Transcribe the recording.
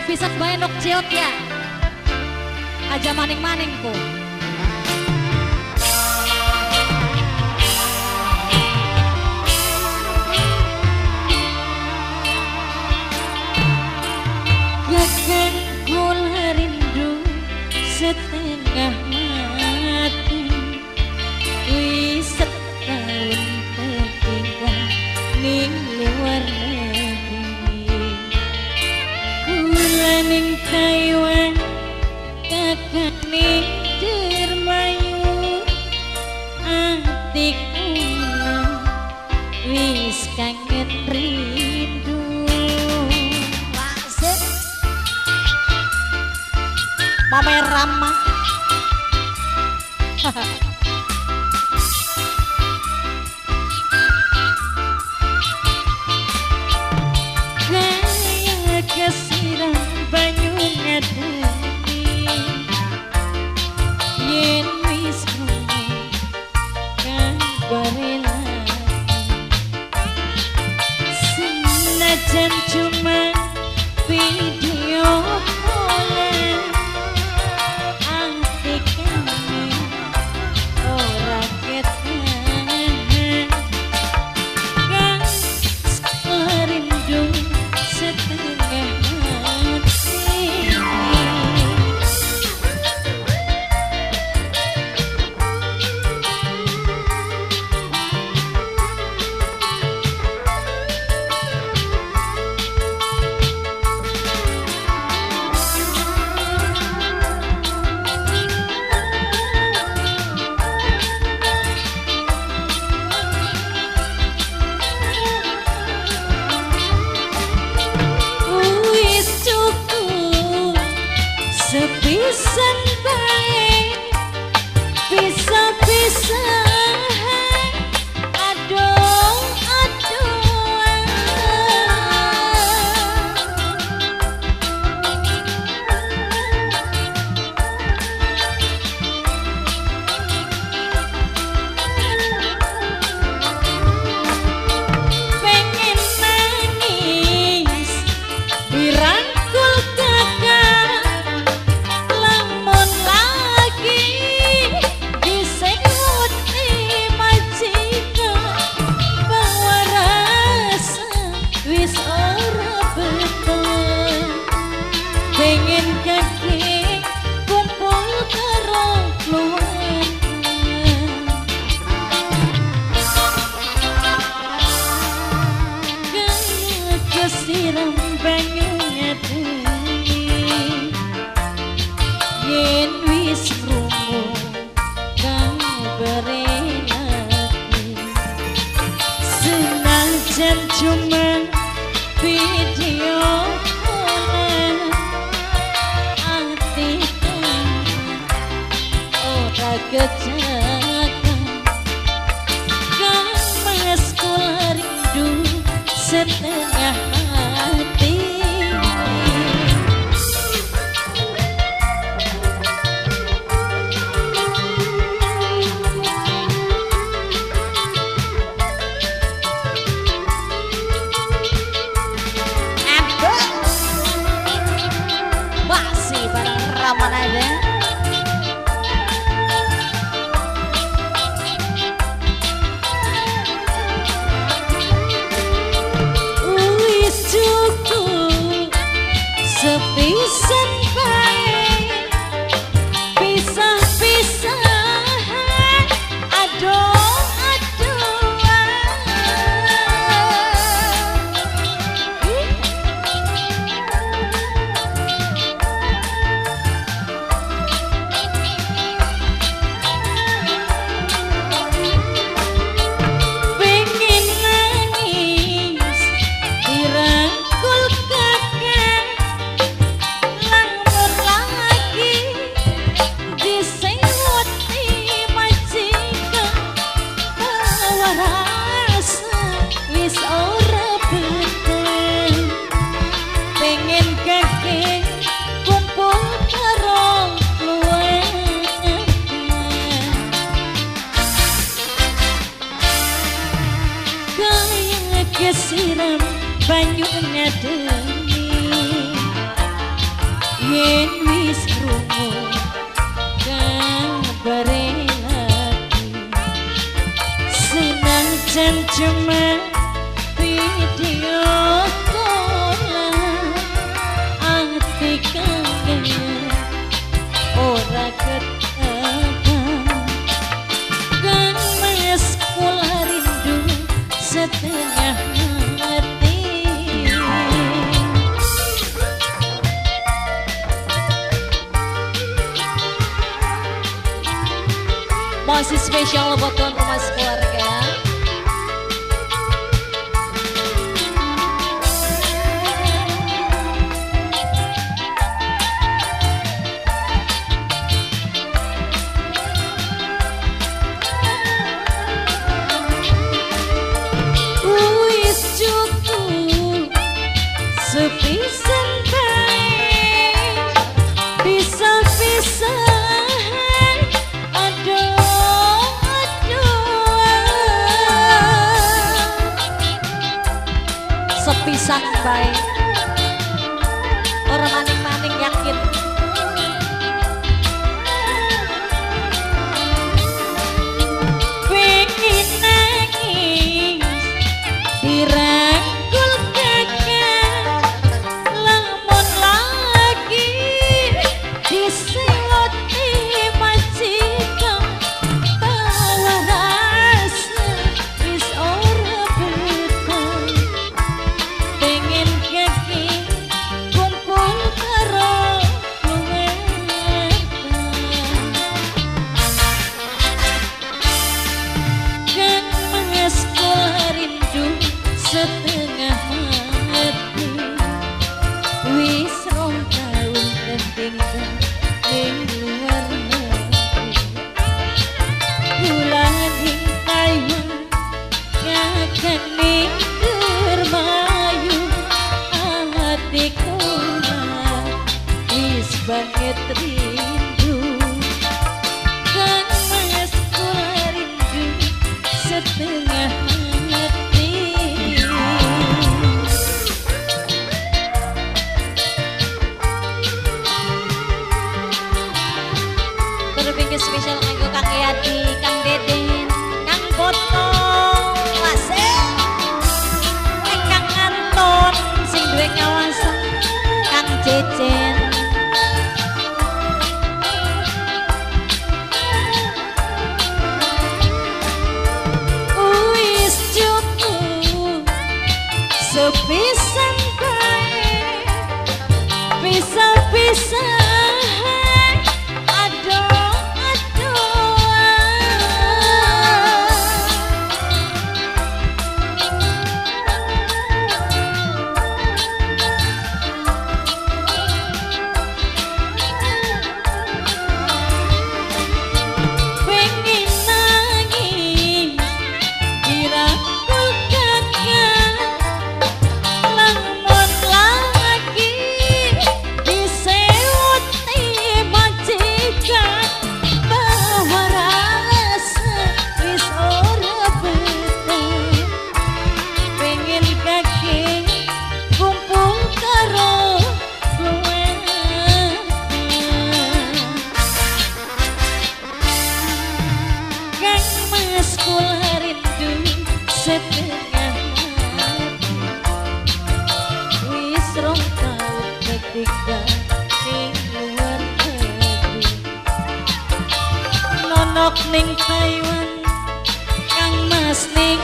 Sepisan bae nok ciot ya. Aja maning-maning ku. Gagang kula rindu setengah mati, wis setahun tertinggal ning luar negeri. Kula ning Taiwan, kakak ning Dermayu, ati kula wis kangen rindu. Mame Rama. Kaya kesiram banyu ngademi, yen wis krungu kabare lagi, senajan cuma video callan, ati kami ora ketahan. Kang rindu setengah mati. Wis cukup sepisan bae, bisa-pisahan, aduh aduh. Pengen nangis dirangkul kakak, lamun lagi disengoti majikan, bawa rasa wis ora betah. Pengen kaki kumpul karo keluarga. Kaya kesiram banyu ngademi, yen wis krungu kabare lagi, senajan cuma video callan, ati ora kejagan. Kang Mas kula rindu setengah hati. Masih bareng Ramanada. Wis cukup sepisan bae, pisah-pisahan, aduh aduh. Pengen nangis dirangkul kakak, lamun lagi disengoti majikan, bawa rasa wis ora betah. Pengen kakek kumpul karo keluarga. Kaya kesiram banyu ngademi, Yen wis krungu kabare lagi, senajan cuma video call, ati kangen ora ketekan. Kang Mas kula rindu setengah mati. Masih spesial buat tuan rumah keluarga. Wis cukup sepisan bae, bisa-bisa aduh aduh. Sepisan bae, orang maning-maning yakin. Pengen nangis dirangkul kakak, lamun lagi disewoti majikan, tawa rasa wis ora betah. Pengen kaki kumpul karo keluarga. Kang Mas kula rindu setengah mati. Wis rong taun ketinggal ning luar negeri. Kula ning Taiwan, kakak ning Dermayu, ati kula wis banget rindu. Kang Mas kula rindu setengah mati. Terus spesial kanggo Kang Yadi, Kang Deden, Kang Botong, Wasel, Kang Anton sing duwe kawasan, Kang Jejen. Wis cukup sepisan bae, bisa-bisa aduh aduh. Pengen nangis dirangkul kakak, lamun lagi disewoti majikan, bawa rasa wis ora betah. Pengen kaki kumpul karo keluarga. Kang Mas kula rindu setengah mati. Wis rong taun ketinggal ning luar negeri. Nonok ning Taiwan, Kang Mas ning